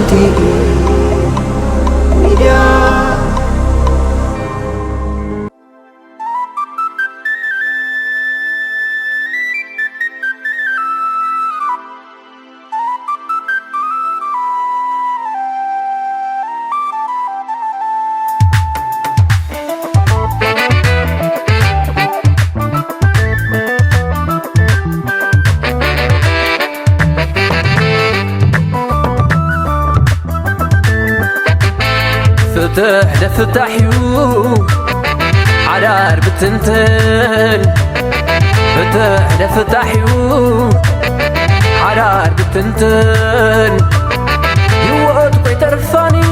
ቲቪ ሚድያ። ፍትሕ ደፍታሕ እዩ ሓዳር ብትንትን። ፍትሕ ደፍታሕ እዩ ሓዳር ብትንትን። ህይወት ኮይተርፋን እዩ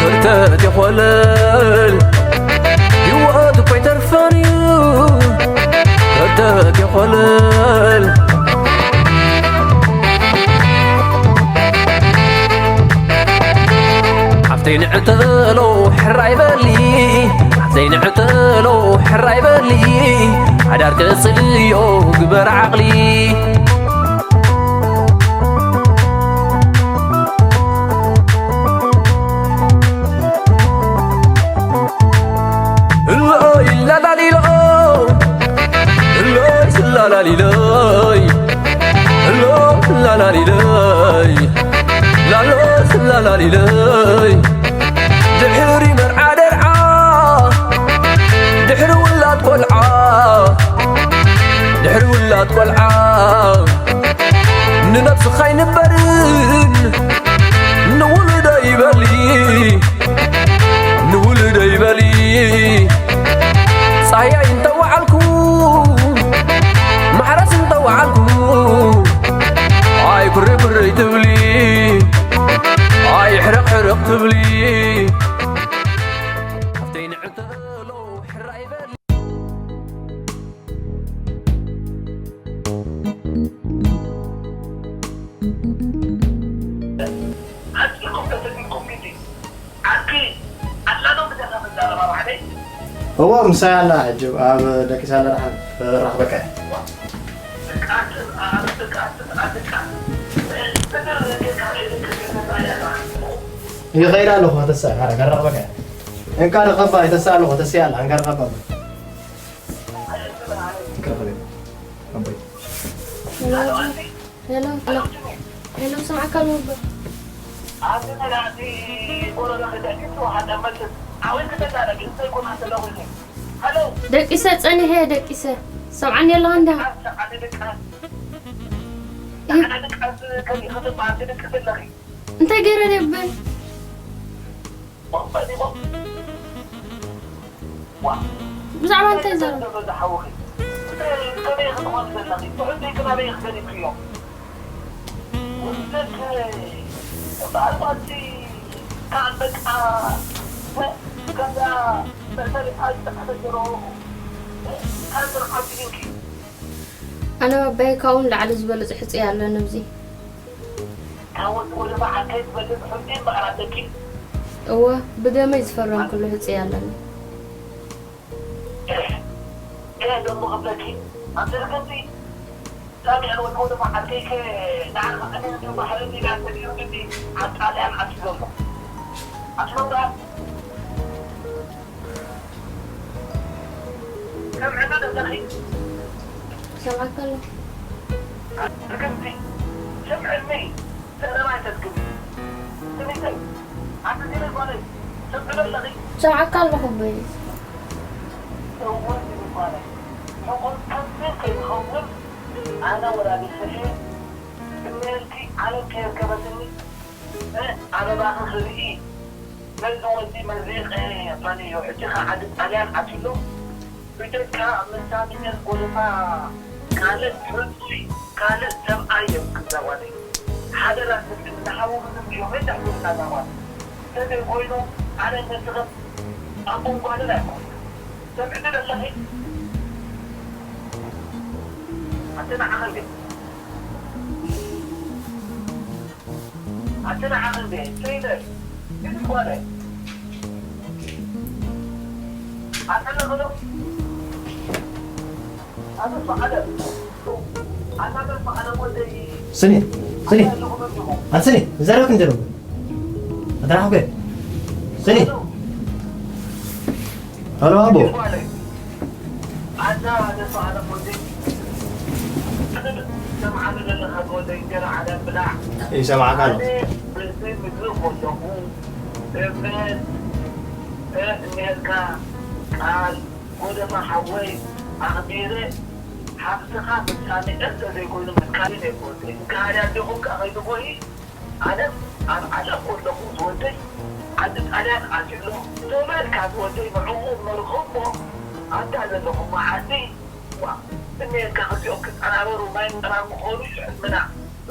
ክርተት ይኾለል። ህይወት ኮይተርፋን እዩ ክርተት ይኾለል። ሓፍተይ ንዕተሎ ሕራይ በሊ፣ ሓፍተይ ንዕተሎ ሕራይ በሊ፣ ሓዳር ቀጽልዮ ግበር ዓቕሊ። እሎይ ላላሊሎ፣ እሎይ ስላላሊሎይ፣ እሎ ላላሊሎይ፣ ላሎ ስላላሊሎይ። ድሕሪ መርዓ ደርዓ፣ ድሕሪ ውላድ ቆልዓ፣ ድሕሪ ውላድ ቆልዓ፣ ንነብስኻ ኣይንበርን፣ ንውሉደይ በሊ፣ ንውሉደይ በሊ። ጻህያይ እንተወዓልኩ፣ ማሕረስ እንተወዓልኩ፣ ኣይ ኩሪ ኩሪ ትብሊ፣ ኣይ ሕርቕ ሕርቕ ትብሊ። ሓፍተይ ንዕተሎ ሕራይ በሊ። ዓፂኹም ተሰዲድኩም ግዲ ዓርኪ ኣላ ዶ ብዘላ መዛረባ ባዕለይ? እዎ፣ ምሳይ ኣላ። ሕጂ ኣብ ደቂሳ ኣላ። ደሓን ራኽበካ እየ። ትቃትል፣ ኣብ ትቃትል፣ ኣብ ትቃትል። ፍቅር ጌታ ኢልክ ገዛ ያላ። ይኸይድ ኣለኹ፣ ተሳ፣ ሓረ፣ ከራኽበካ እየ። እንካ ንኸባ፣ ተሳ ኣለኹ፣ ተስያ ኣላ፣ እንካ ንኸባ። ሄሎ፣ ሄሎ፣ ሄሎ፣ ስምዓካ ኣሎ። ደቂሰ ጸኒሐ፣ ደቂሰ። ሰምዓኒ ኣለኻ እንዳ? እንታይ ገይረ ደብል? ብዛዕባ እንታይ ዘረባ? ኣነ ኣባይ ካብኡ ንላዕሊ ዝበለጸ ሕጽያ ኣለኒ ኣብዚ። ካብ ወዲ ወደባ ዓርከይ ዝበልጽ ሕልሚ እምበኣር ኣለኪ። እወ፣ ብደመይ ዝፈረምክሉ ሕጽያ ኣለኒ። ገለ ደሞ ክብለኪ፣ ኣንቲ ርግምቲ፣ ሳሚ፣ ኣነ ወዲ ወደባ ዓርከይከ ንዓኻ ኣነ እንዲሁ ባሕሪ እንዲና ሰጊሩ ግዲ ኣብ ጣልያን ዓስዩ ዘሎ። ኣቲ መብራት። ሰምዕኒ ዶ ኣለኺ? ሰምዓካ ኣለኹ። ርግምቲ፣ ስምዕኒ፣ ዘረባ ኣይተድግሚ። ስሚተይ፣ ኣቲ ዝብል ጓለይ፣ ሰምዒ ዶ ኣለኺ? ሰምዓካ ኣለኹ ኣቦይ። እወ ዝብል ጓለይ፣ ሕቑን ከምዚ ከይኸውን ኣነ ወላዲትኺ እየ። እመቤትኪ ዓለም ከየርከበትኒ፣ እ፣ ኣበባኺ ክርኢ ነዚ ወዲ መሪቐ በልዮ። ሕጂ ኸዓ ዓዲ ጣልያን ኣትዩሎ። ብጀካ መሳሚነን ጎደፋ ካልእ ሕጹይ፣ ካልእ ሰብኣይ የብልክን እዛ ጓለይ። ሓደራ ስምዒ፣ ንሓውኺ ስምዕዮ፣ ከይተሕጉስና እዛ ጓል። ሰበይ ኮይኑ ኣነ ነስኸ ኣቦን ጓልን ኣይኮንኩን። ሰምዕኒ ዶ ኣለኺ? ኣቲ ንዓኺ እንዴ? ኣቲ ንዓኺ እንዴ? ትሪደር፣ ግን ጓለ። ኣቲ ንኽሎ። ኣቲ ፈቐደ። ኣቲ ፈቐደ ወደይ። ስኒ። ስኒ ኣንስኒ ዘረብክ እንጀሩ ኣደራሕኩ ስኒ ሄሎ ኣቦ ኣዛ ነፋዓለ ወደይ ኣነ ሰምዓኒ ዘለኻ ወደይ እንጀራ ዓለም ብላዕ ይሰማዕካ ኣሎ ኣነ በዘይ ምግቢ ከለኹ እምነት እኒሀልካ ቃል ጎደፋ ሓወይ ኣኽቢረ ሓፍትኻ ምሳኒ እንተ ዘይኮይኑ ምትካልን የኮ ምካሃድ ኣዴኹም ከኣ ከይትጎይ ኣነስ ኣብ ዓለም ከለኹ ዝወደይ ዓዲ ጣልያን ኣትዩ ኣሎ ተመልካ ዝወደይ ንዕኡ መርኸቦ ኣንታ ዘለኹም መዓዲ ዋ እሜልካ ክልቲኦም ክጠናበሩ ማይ ምጥራር ምኾኑ እዩ ሕልምና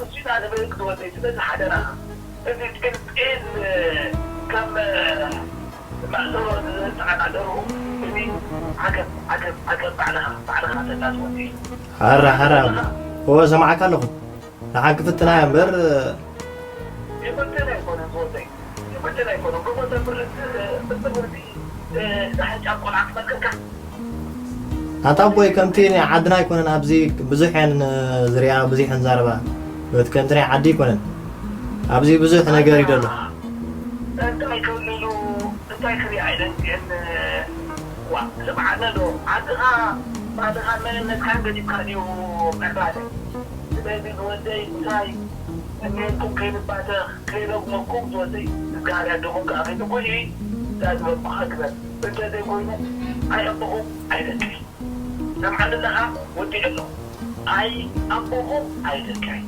እሱና ንበልክ ዝወደይ ስለዚ ሓደራኻ እዚ ጢልጢል ከም መእሰሮ ዝተዓናደሩ እዚ ዓገብ ዓገብ ዓገብ ባዕልኻ ባዕልኻ ተላትወደይ ሓራ ሓራ እዎ ሰማዓካ ኣለኹ ንሓቂ ፍትና እያ እምበር ይምንትን ኣይኮነን ዝወደይ ይምንትን ኣይኮነን ብሞተ ብርት ብትምህርቲ ዝሕጫብ ቆልዓ ክመልከካ ኣታ ኣቦይ ከምቲ ናይ ዓድና ኣይኮነን ኣብዚ ብዙሕ እየን ዝሪኣ ብዙሕ እየን ዛረባ በቲ ከምቲ ናይ ዓዲ ኣይኮነን ኣብዚ ብዙሕ ነገር እዩ ዘሎ እንታይ ከብልሉ እንታይ ክሪኣ ኣይደንግን ዋ ስምዓለ ዶ ዓድኻ ባህልኻን መንነትካን ገዲፍካ ድዩ ምዕባለ ስለዚ ዝወደይ እንታይ እሜልኩም ከይንባተኽ ከይረግመኩም ዝወደይ እግዚኣብሔር ድኹም ከኣ ከይትጉሂ እዛ ዝበልኩኻ ግበር እንተዘይኮይኑ ኣይ ኣቦኹም ኣይ ደቀይ ሰምዓኒ ኣለኻ ወዲዐ ኣለኹ ኣይ ኣቦኹም ኣይ ደቀይ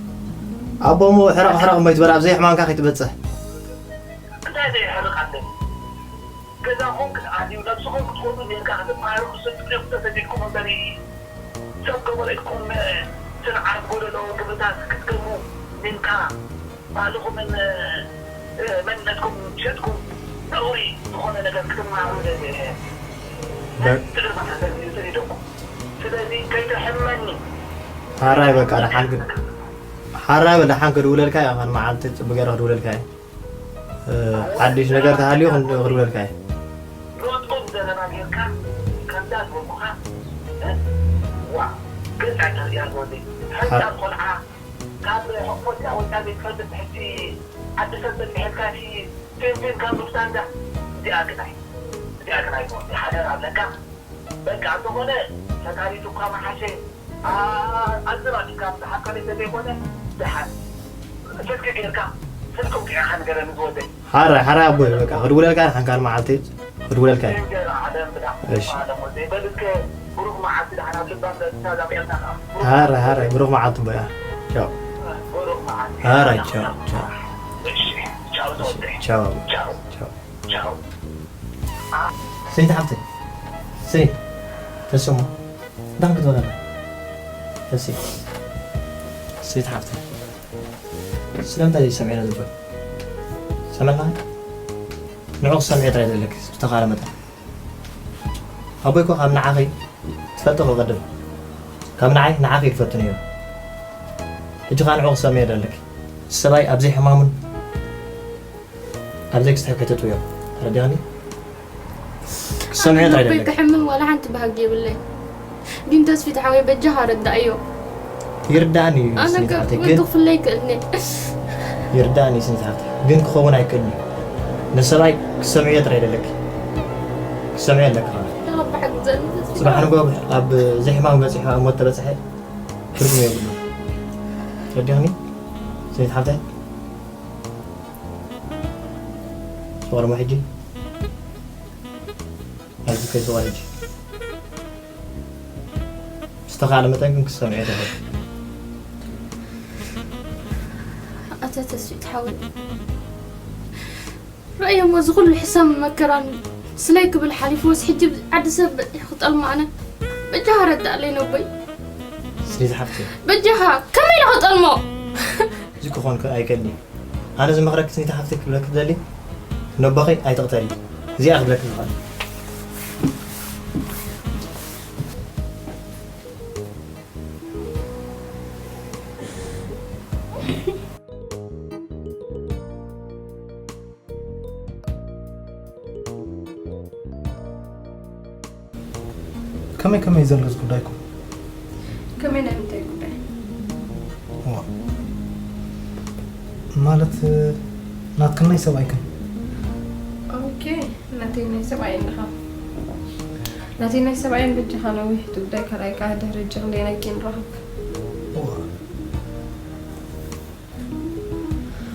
ኣቦ እሞ ሕረቕ ሕረቕ እሞ ይትበል ኣብዘይ ሕማምካ ከይትበፅሕ እንታይ ዘይሕርቕ ኣለኒ ገዛኹም ክትኣትዩ ነብስኹም ክትኾኑ ኔርካ ክትመሃሩ ክትሰልጥኑ ኢኹም ተሰዲድኩም እምበሪ ሰብ ገበረልኩም ስርዓት ጎደሎ ግብርታት ክትገብሩ ኔርካ ባህልኹምን መንነትኩም ሸጥኩም ነውሪ ዝኾነ ነገር ክትመሃሩ ትግርባታ ሰዲድኩም ስለዚ ከይተሕመኒ ሓራይ በቃ ደሓን ግን ሓራይ በል ደሓን ክድውለልካ እየ ኸን መዓልቲ ፅቡ ገይረ ክድውለልካ እየ ሓድሽ ነገር ተሃልዩ ክድውለልካ እየ ሮጦም ዘለና ጌርካ ከምዛ ዝበልኩኻ ዋ ገዛ ተርእያ ዝወደይ ሕፃን ቆልዓ ካብ ሕቆዚኣ ወፃ ዘይትፈልጥ ሕጂ ዓዲ ሰብ በሊሕልካ ሲ ፌንፌን ካብ ሉፍታንዛ እዚኣ ግናይ እዚኣ ግናይ ትወዲ ሓደራ ኣለካ በቃ እንተኾነ ፈጣሪቱ እኳ መሓሸ ኣዝራቢካ ብሓቃለ እንተዘይኮነ ደሓን ስልኪ ጌርካ ስልኪ ውቂዕኻ ንገረኒ ዝወደይ ሓራይ ሓራይ ኣቦይ በቃ ክድውለልካ ሓንካል መዓልቲ ክድውለልካ እየ። እንጀራ ዓለም ብላ እሺ። ዓለም ወደይ በል እስከ ብሩኽ መዓልቲ ደሓን ኣብ ልባ እንተ- እንተ ዘምኤልካ ከኣ ብሩኽ ሃረ መዓልቲ ሃረ ወደይ። ብሩኽ መዓልቲ እምበያ። ቻው። ብሩኽ መዓልቲ። ሃረ ቻው ቻው። እሺ። ቻው ተወደይ። ቻው ቻው። ቻው። ቻው። ቻው። ሰይቲ ሓፍተይ። ሰይ። ተሰሙ። እንታይ ክትበለና? ተሰይ። ሰይቲ ሓፍተይ። ስለምንታይ ሰሚዕና ዝብል ሰመና ንዑ ክሰምዕ ጥራይ ዘለኪ ዝተኻለ መጠን ኣቦይ እኮ ካብ ንዓኺ ትፈልጢ ክቐድም ካብ ንዓይ ንዓኺ ይፈቱ ነይሩ ሕጂ ኸዓ ንዑ ክሰምዕ ዘለኪ ሰባይ ኣብ ዘይሕማሙን ኣብ ዘይክስታይ ከይተጥውዮ ተረዲኽኒ ክሰምዕ ጥራይ ዘለኪ ክሕምም ዋላ ሓንቲ ባህጊ የብለይ ግን ተስፊት ሓወይ በጃኻ ረዳእዮ። ይርዳእኒ እዩ ኣነ ስኒት ሓፍተይ ግን ክፍለይ ክእልኒ። ይርዳእኒ እዩ ስኒት ሓፍተይ ግን ክኸውን ኣይክእልን እዩ። ንሰብኣይ ክሰምዕዮ ጥራይ ደለኪ። ክሰምዕዮ ኣለኪ ኸዓ። ተቐባሕ ግዘኒ ተስፊት ጽባሕ ሓወይ። ንግሆ ኣብ ዘይሕማም በጺሑ ኣብ ሞት ተበጽሐ ትርጉም የብሉን። ረዲኽኒ ስኒት ሓፍተይ? ፍቕሪ እሞ ሕጂ ናይዚ ከይስዋ ሕጂ ዝተኻለ መጠን ግን ክሰምዕ የደለ ኣታ ተስፊት ሓወይ ረእዮሞ እዚ ኩሉ ሕሰም መከራን ስለይ ክብል ሓሊፉስ ሕጂ ዓዲ ሰብ በፂሑ ክጠልሞ ኣነ በጃኻ ረዳእለይ ነቦይ ስሊ ዝሓፍቲ በጃኻ ከመይ ኢለ ክጠልሞ እዚ ክኾን ኣይከልን እዩ ኣነ ዝመኽረኪ ስኒታ ሓፍተይ ክብለኪ ዝደሊ ነቦኺ ኣይትቕተሊ እዚኣ ክብለኪ ዝኽእል ከመይ ከመይ ዘሎ እዚ ጉዳይኩም? ከመይ ናይ ምንታይ ጉዳይ? እዋ። ማለት ናትክን ናይ ሰብኣይክን? ኦኬ፣ ናተይ ናይ ሰብኣይ እንድኻ ናተይ ናይ ሰብኣይን በጃኻ ነዊሕ እቲ ጉዳይ ካልኣይ ከዓ ድሕሪ እጂ ክንደይ ናይ ኬን ረኸብ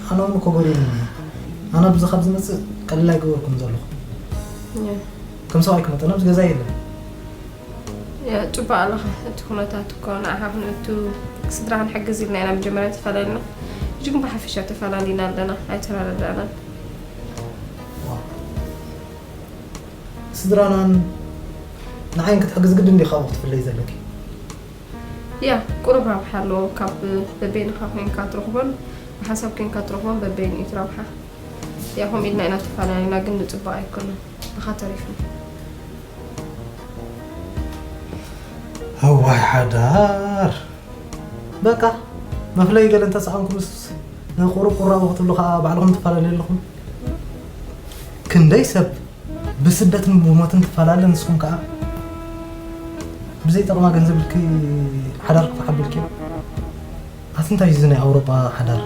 ኣነ እውን እኮ ጎዲሉኒ። ኣነ ብዚ ካብ ዝመፅእ ቀሊል ኣይገበርኩም ዘለኹ። ከም ሰብኣይ ክመጠና ምስ ገዛ የለን። ጽቡቅ ኣለኻ። እቲ ኩነታት እኮ ንዓኻ ክንእቱ ስድራ ክንሕግዝ ኢልና ኢና መጀመርያ ተፈላለና። ሕጂ ግን ብሓፈሻ ተፈላለና ኣለና፣ ኣይተረዳዳእናን። ስድራናን ንዓይን ክትሕግዝ ግድን ዲኻ ኣብኡ ክትፍለይ ዘለኪ? ያ ቁሩብ ረብሓ ኣለዎ። ካብ በበይንኻ ኮይንካ ትረኽቦን ብሓንሳብ ኮይንካ ትረኽቦን በበይኑ እዩ እቲ ረብሓ። ያ ከምኡ ኢልና ኢና ተፈላለና፣ ግን ንጽቡቅ ኣይኮነን። ብኻ ተሪፍና። እዋይ ሓዳር በቃ መፍለይ ገለ እንተሰኣንኩምስ ንቁሩብ ቁራቡ ክትብሉ ከዓ ባዕልኹም ትፈላለዩ ኣለኹም። ክንደይ ሰብ ብስደትን ብሞትን ትፈላለ፣ ንስኹም ከዓ ብዘይ ጠቕማ ገንዘብ ኢልኪ ሓዳር ክትሓብልኪ። ኣቲ እንታይ እዚ ናይ ኣውሮጳ ሓዳር?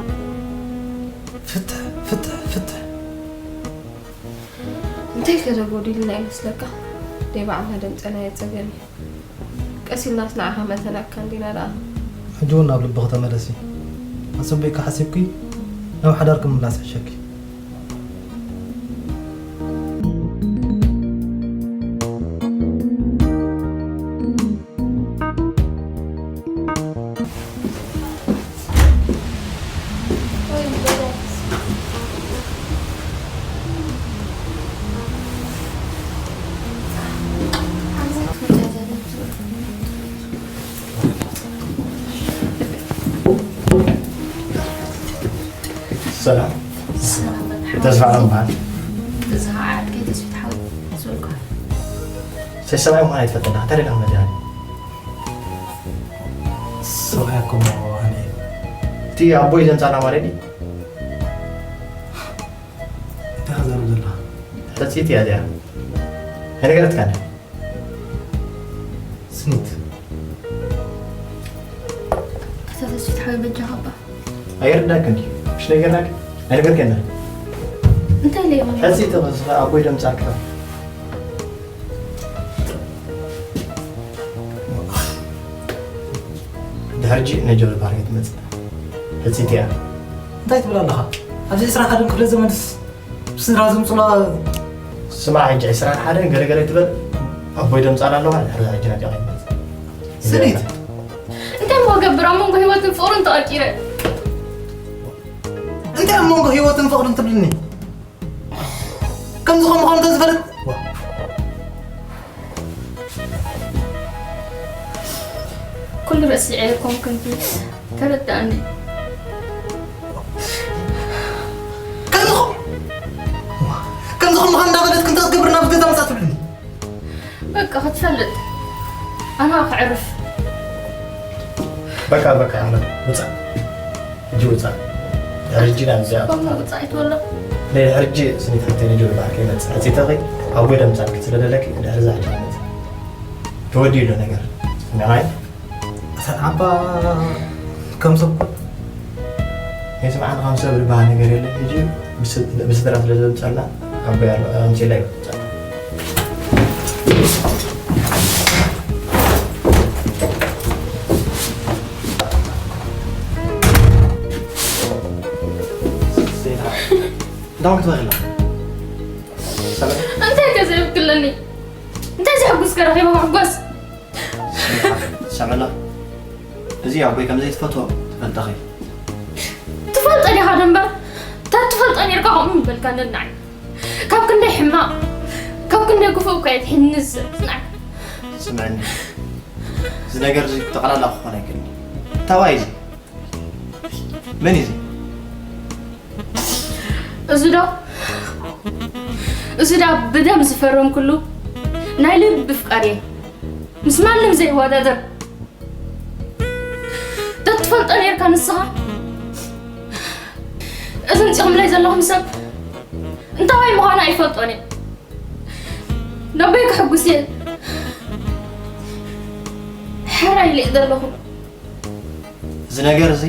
ፍትሕ ፍትሕ ፍትሕ። እንታይ ኢልካ ተጎዲልና ይመስለካ? ደይ ባዕልና ደምፀናዮ ፀገም እዩ። ቀስ ኢልናስ ንዓኻ መተናካ እንዲና ደኣ። ሕጂ እውን ናብ ልብኺ ተመለሲ። ኣጸቢቕኪ ሓሲብኪ ናብ ሓዳርኪ ምምላስ ይሕሸኪ። ሰላም። ሰላም በል። ተስፋ ዓለም በሃል። እዚ ከዓ ዓርከይ ተስፊት ሓወይ ዝበልኩ። ሰይ ሰብኣይ ምዃን ኣይትፈልጥና። እንታይ ደኣ መድሃኒ? ሰብኣይ እኮ ኣነ እቲ ኣቦይ ዘምጻና ማለት እዩ። እንታይ ክዛረብ ዘለኻ? ሕጽይቲ እያ እዚኣ። ኣይነገረትካን? ስኒት ኣታ ተስፊት ሓወይ በጃኻ እባ። ኣይርዳክ እንዲ ምሽ ነገርናክ ኣይነገርከና። እንታይ ኢለ ይኾን? ሕጽይቲ ተኸስኻ ኣቦይ ደምጻካ። ድሕርጂ ነጀሪ ባርጌት መጽእ። ሕጽይቲ እያ። እንታይ ትብል ኣለኻ? ኣብዚ ዕስራ ሓደን ክፍለ ዘመንስ ብስድራ ዝምፅሎ ስማ ሕጂ ዕስራን ሓደን ገለገለ ትበል ኣቦይ ደምፃል ኣለዋ ድሕሪ ሕጂ ናብዚኣ ከይትመፅእ ስኒት እንታይ እሞ ገብር ኣብ መንጎ ህይወትን ፍቕርን ተቐርቂረ። እንታይ ኣብ መንጎ ህይወትን ፍቕርን ትብልኒ? ከምዚ ከም ምዃኑ ተዝፈልጥ ኩሉ ረሲዐ ይኮንኩን ፕሊስ ተረዳእኒ። ከምዚ ከም ምዃኑ እንዳፈለጥክ እንታይ ክትገብር ናብ ገዛ መፃ ትብልኒ? በቃ ክትፈልጥ ኣና ክዕርፍ በቃ በቃ ኣለ ውፃእ ሕጂ ውፃእ ድሕሪ ሕጂ ናብ እዚኣ ኮሞ ውፃእ ይትበሎ ናይ ድሕሪ ሕጂ ስኒት ሓፍተይ ነጆ ባርክ ይመፅእ ሕፂተኺ ኣብ ጎይ ደምፃልክ ስለደለኪ ድሕሪ ዛ ሕጂ ይመፅእ ተወዲኡ ኣሎ ነገር ስሚዓይ ሰዓባ ከም ሰብ ናይ ስምዓን ከም ሰብ ዝበሃል ነገር የለን ሕጂ ብስድራ ስለ ዘምፀልና ኣቦይ ኣሎ ኣምፅላ እዩ እንታይ ክትበላ እንታይ ከ ዘይብክለኒ እንታይ ዘሕጉስ ከረኺበ ክሕጎስ ሰመላ እዚ ኣቦይ ከም ዘይትፈትዎ ትፈልጠኺ ትፈልጦ ዲኻ ደንበር እንታ ትፈልጦ ነርካ ከምኡ ምበልካ ነናይ ካብ ክንደይ ሕማቕ ካብ ክንደይ ክፉእ እኳ የትሕንስ ጽናዕ ስምዕኒ እዚ ነገር እዚ ጠቕላላ ክኾን ኣይክእልን ታዋይ እዚ መን እዩ እዚ እዚ ዶ እዚ ዳ ብደም ዝፈረምክሉ ናይ ልቢ ፍቃድ እየ ምስ ማንም ዘይወዳደር ተትፈልጦ ነርካ ንስኻ እዚ ምፅኹምለይ ዘለኹም ሰብ እንታዋይ ምዃኑ ኣይፈልጦን እየ ነቦይ ክሕጉስ እየ ሕራይ ልእ ዘለኹም እዚ ነገር እዚ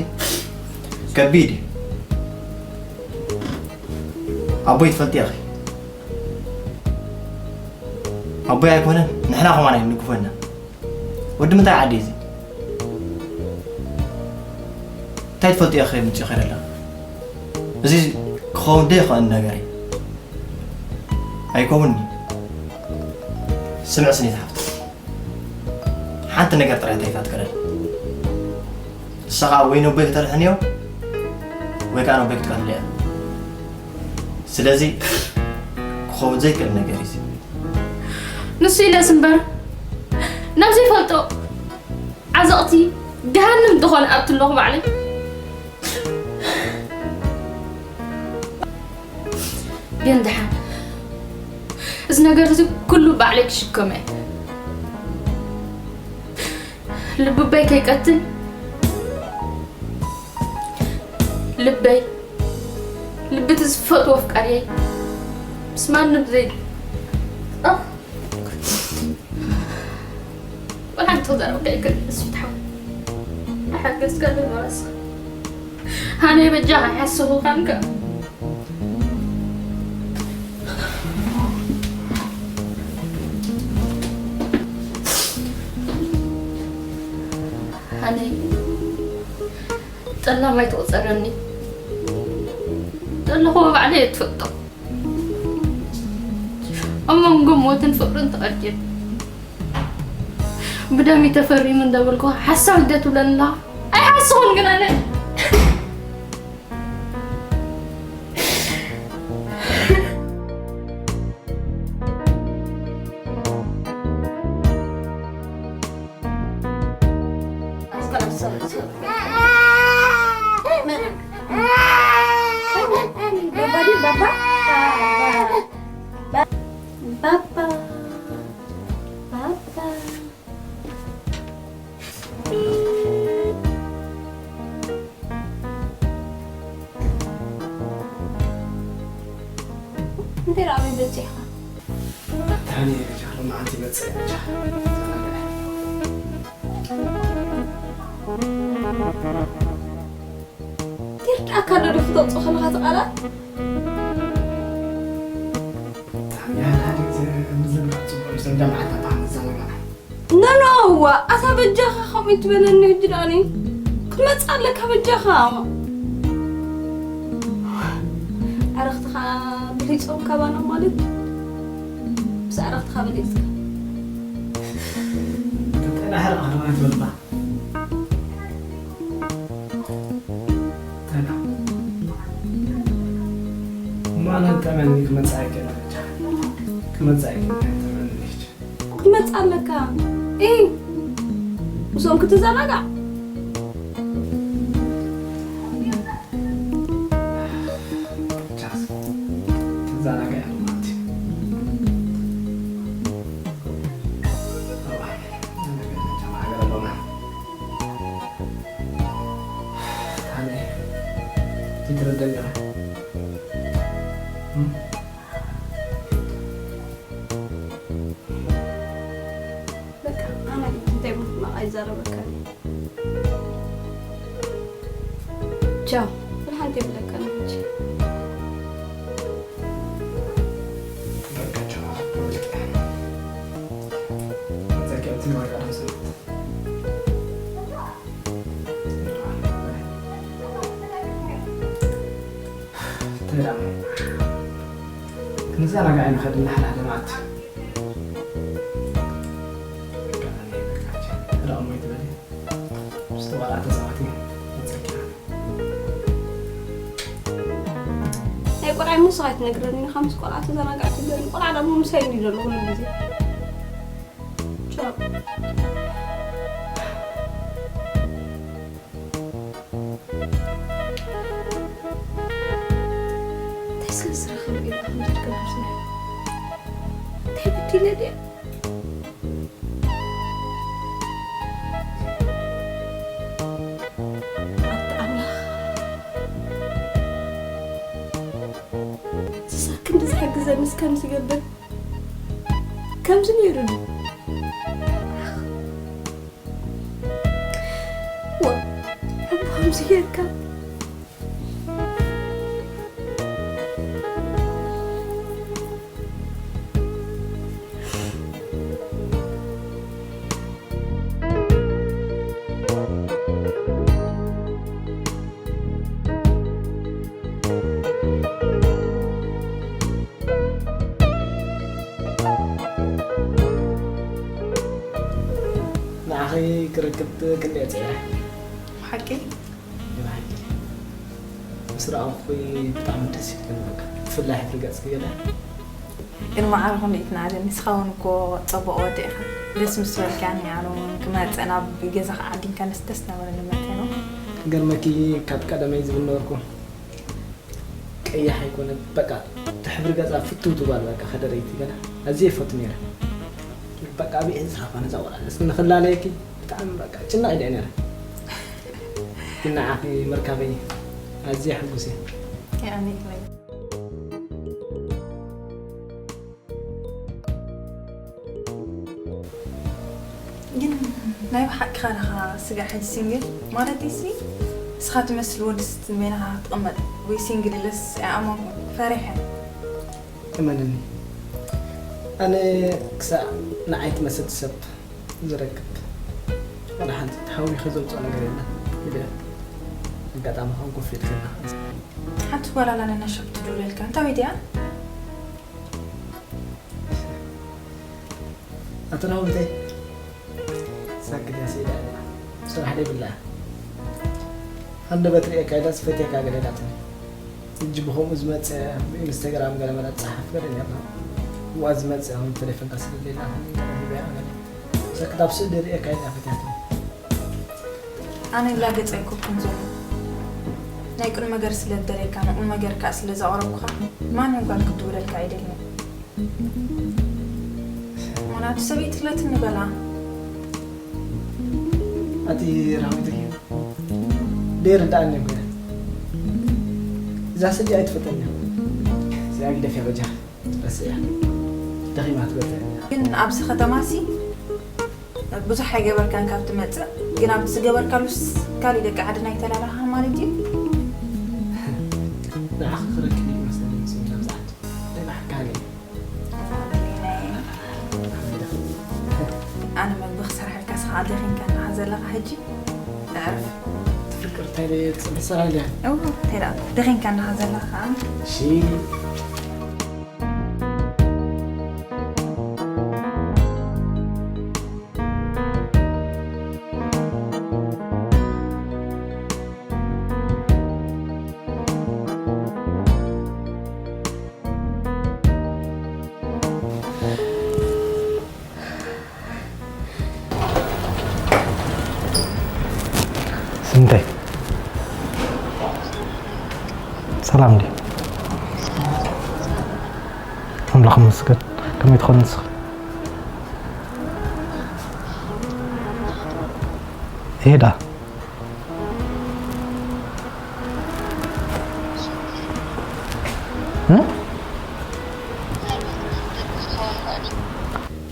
ከቢድ እዩ ኣቦይ ትፈልጥዮ ኢኺ። ኣቦይ ኣይኮነን፣ ንሕና ከማን ኣይንድግፎ ኢና። ወዲ ምንታይ ዓዲ እዚ? እንታይ ትፈልጥዮ ኢኺ ምጽእ ኸይደላ? እዚ ክኸውን ዶ ይኽእል ነገር እዩ? ኣይከውንኒ። ስምዕ ስኒት ሓፍቲ። ሓንቲ ነገር ጥራይ እንታይ ኢኻ ትክእል? ንሳ ኸኣ ወይ ነቦይ ክተርሕንዮ ወይ ከኣ ነቦይ ክትቀትልያ። ስለዚ ክኸውን ዘይክእል ነገር እዩ። ንሱ ኢለስ እምበር ናብ ዘይፈልጦ ዓዘቕቲ ገሃንም ዝኾነ ኣብቲ ኣለኹ ባዕለይ። ግን ደሓን እዚ ነገር እዚ ኩሉ ባዕለይ ክሽከሞ እየ። ልብበይ ከይቀትል ልበይ ልቢ እቲ ዝፈትዎ ኣፍቃሪየይ ምስ ማንም ዘይ ኣኽ። ወላ ሓንቲ ክዛረብ ከይክእል ንሱ ይትሓው። ሓገዝካ ዶ ይመለስ? ሃነይ በጃኻ ሓስኹ ካንካ። ሃነይ ጠላም ኣይትቑጸረኒ። ዘለኹዎ ባዕለይ እየ ትፈልጦ። ኣብ መንጎ ሞትን ፍቕርን ተቐርቂሩ ብደም እዩ ተፈሪሙ እንዳበልኩ ሓሳብ እንደ ትብለኒ ኣለኻ። ኣይሓስኹን ግን ኣነ እንታይ ደኣ ኣበይ በጺሕካ? ታኒ ጃር መዓልቲ ይመጽእ እያ ጃር። ይርዳእካ ዶ ክትወጽእ ከለኻ እቲ ቃላት? ብጣዕሚ ሓደ ግዜ ምዝንጋዕ ጽቡቕ እዩ። ሰንጋ መዓልቲ ኣብ መዘናጋዕ። ኖ፣ ኖ፣ ዋ፣ ኣታ በጃኻ ከምኡ ትበለኒ ሕጂ ደኣኒ። ክትመጽእ ኣለካ በጃኻ። ኣረኽትኻ ብሊጾም ካባና ማለት ምስ ኣረኽትኻ በሊጽካ። ተናህር ኣኽርባት በልባ። ተና። እማ ኣነ ጠመኒ ክመጽእ ኣይክእልን በጃኻ። ክመጽእ ኣይክእልን፣ ጠመኒ ልጅ። ክትመጽእ ኣለካ። እይ፣ ምስኦም ክትዘናጋዕ። ቻስ። ትዘናጋዕ ማለት እዩ። እዋ፣ ሃገር ኣሎና። ኣነ፣ ትረደኒ ኢኻ። እም? በቃ፣ ኣነ እንታይ ምፍላቕ ኣይዛረበካን። ቻው፣ ብሓንቲ ይብለካ ነው እንጂ። በቃ፣ ቻው። በቃ፣ ቻው። ተዳም። ክንዘናጋዕ ንኸድ፣ እናሓደ ሓደ መዓልቲ። ርኣሞ ይትበል። ምስቲ ቆልዓ ተጻዋቲ መጸኪና። ናይ ቆልዓ ምሳኻ ኣይትነግረኒ፣ ንኻ ምስ ቆልዓ ተዘናጋዕ ትብለኒ። ቆልዓ ደሞ ምሳይ እንዲ ዘሎ ኩሉ ግዜ። ቻው። እንታይ ስለ ዝረኸበ እዩ ደኣ ከምዚ ትገብር ዘሎ? እንታይ በዲለ ድየ? ኣታ ኣምላኽ፣ እዛ ክንዲ ዝሕግዘንስ ከምዚ ይገብር? ከምዚ ነይሩ ድዩ? ዋ፣ ኣቦ ከምዚ ጌርካ። ክንደይ ጽዕረ ሓቂ ብሓቂ ምስ ረኣኹ ብጣዕሚ ደስ ይብለኒ። በቃ ብፍላይ ሕፍሪ ገጽ ክገለ ግን መዓረ ክንደይ ትናኣዘኒ። ንስኻ እውን እኮ ጽቡቕ ወዲ ኢኻ። ደስ ምስ በልካኒ ኣነ እውን ክመጽእ ናብ ገዛኻ ዓዲምካንስ ደስ ነበረኒ መቴ ነው። ገርመኪ ካብ ቀደመይ ዝብል ነበርኩ። ቀያሕ ኣይኮነ በቃ እቲ ሕብሪ ገጻ ፍትው ትባል በቃ ከደረይቲ ገና ኣዝየ ይፈቱ ነይረ። በቃ ኣበይ እየ ዝረኽባ ነዛ ቆልዓ ንስ ንኽላለየኪ ብጣዕሚ በቃ ጭናቕ ኢለ ነይረ። ግን ንዓኺ ምርካበይ ኣዝየ ሕጉስ እየ። የቐንየለይ። ግን ናይ ብሓቅኻ ዲኻ ስጋ ሕጂ ሲንግል ማለት ሲ እስኻ ትመስል ወዲ ስትን በይንኻ ክትቕመጥ ወይ ሲንግል ኢለስ ኣይኣመንኩን ፈሪሐ። እመንኒ ኣነ ክሳዕ ንዓይ ትመስል ሰብ ዝረክብ ዋላ ሓንቲ ተሃዊኸ ዘውፅኦ ነገር የለን ኢለ ኣጋጣሚ ከም ኮፍ ኢልክና ሓንቲ ጓል ኣላ ነናሸብ ትድውለልካ እንታይ ወይ ድያ? ኣቶ ናውተይ ሳክት ያስኢዳ ስራሕ ደብላ ሃንደበት ርእየካ ኢላ ዝፈትየካ ገለ ኢላትኒ እጂ ብኸምኡ ዝመፀ ብኢንስተግራም ገለ መለ ፀሓፍ ገለ ነርና ብዋ ዝመፀ ም ቴሌፎንካ ስለሌላ ሂበያ ገለ ሳክት ኣብ ስእሊ ርእየካ ኢላ ፈትያትኒ ኣነ ላገጽ ኣይኮንኩን ዘሎ ናይ ቁም ነገር ስለ ዝደለየካ ንቁም ነገር ከኣ ስለ ዘቕረብኩኻ ማንም ጓል ክትውለልካ ኣይደልን ምኽንያቱ ሰበይቲ ትለትኒ በላ ኣቲ ራዊት እዩ ደይርዳእኒ ይኮነ እዛ ስዲ ኣይትፈጠኒ እዚኣ ግደፍ በጃ ረስያ ደኺማ ትበልዕ ግን ኣብዚ ከተማ ሲ ብዙሕ ኣይገበርካን ካብ ትመጽእ ግን ኣብቲ ዝገበርካሉስ ካሊእ ደቂ ዓድና ይተላለኻ ማለት እዩ ንዓኺ ክረክብ እዩ መሰለኒ ስሚና ብዛዕት ደጋሕካኒ ኣነ መግቢ ክሰርሐልካ ስኻ ደኺምካ እንዲኻ ዘለኻ ሕጂ ኣዕርፍ ትፍቅር እንታይ ደየ ትጽንሕ ሰላም ድያ እው እንታይ ደኣ ደኺምካ እንዲኻ ዘለኻ ከዓ እሺ ስንተይ ሰላም ድዩ ኣምላኽ መስገን ከመይ ትኾን ንስኻ ይሄዳ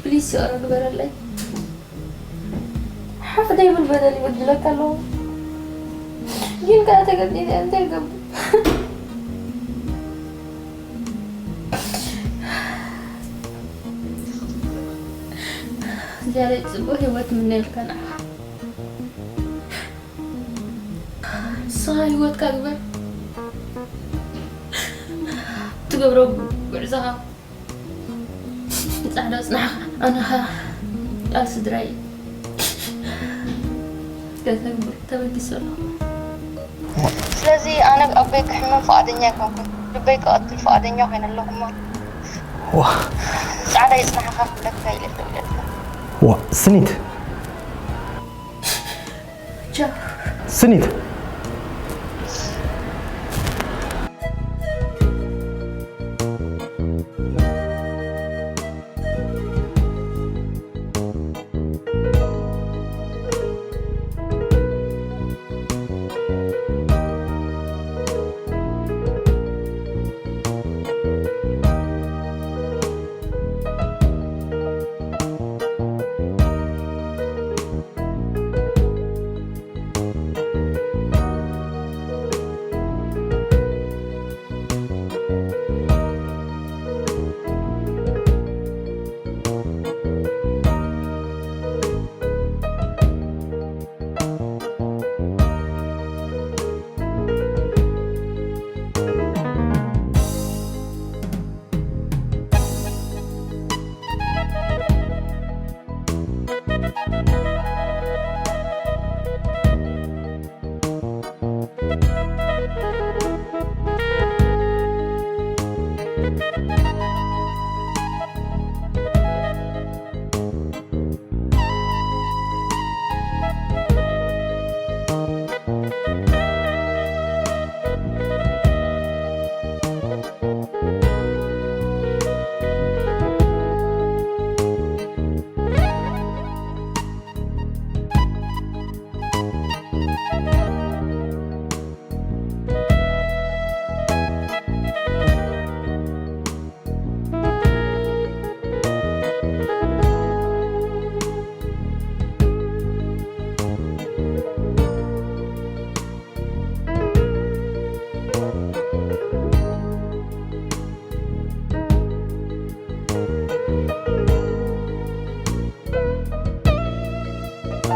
ፕሊስ ይቕረ ግበረለይ ሓፍ ዘይብል በደል ይበድለካ ኣለዎ ግን ከዓ ተገዲደ እንታይ ይገብር ዝያዳ ፅቡቅ ህይወት ምነየልካ ንዓኻ ንስኻ ህይወትካ ግበር ትገብሮ ጉዕዞኻ ጻዕዳ ጽናሕኻ ኣነኻ ቃል ስድራይ ከተግብር ተበጊሱ ኣለኹ። ስለዚ ኣነ ኣቦይ ክሕመም ፍቓደኛ ኣይኮንኩን፣ ልበይ ክቐትል ፍቓደኛ ኮይነ ኣለኹ እሞ ዋ ጻዕዳ ይጽናሕኻ ክብለካ ኢለ ደው ኢለልካ። ዋ ስኒት ቻው። ስኒት